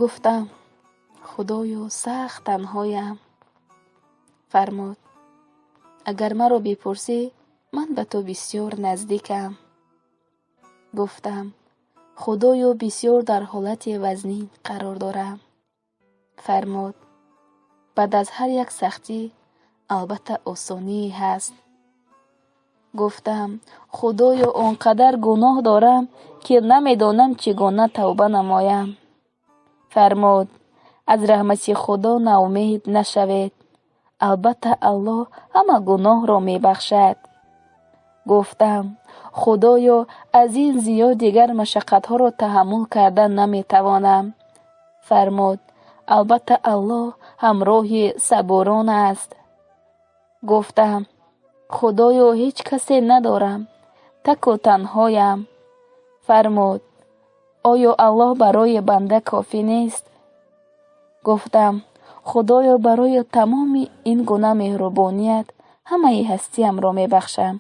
Гуфтам: «Худоё, сахт танҳоям». Фармуд: «Агар маро бипурсӣ, ман ба ту бисёр наздикам». Гуфтам: «Худоё, бисёр дар ҳолати вазнин қарор дорам». Фармуд: «Баъд аз ҳар як сахтӣ албатта осоние ҳаст». Гуфтам: «Худоё, он қадар гуноҳ дорам, ки намедонам чӣ гуна тавба намоям». Фармуд: «Аз раҳмати Худо ноумед нашавед, албатта Аллоҳ ҳама гуноҳро мебахшад». Гуфтам: «Худоё, аз ин зиёд дигар машаққатҳоро таҳаммул карда наметавонам». Фармуд: «Албатта Аллоҳ ҳамроҳи сабурон аст». Гуфтам: «Худоё, ҳеҷ касе надорам, таку танҳоям». Фармуд: «Оё Аллоҳ барои банда кофӣ нест?» Гуфтам: «Худоё, барои тамоми ин гуна меҳрубоният ҳамаи ҳастиямро мебахшам».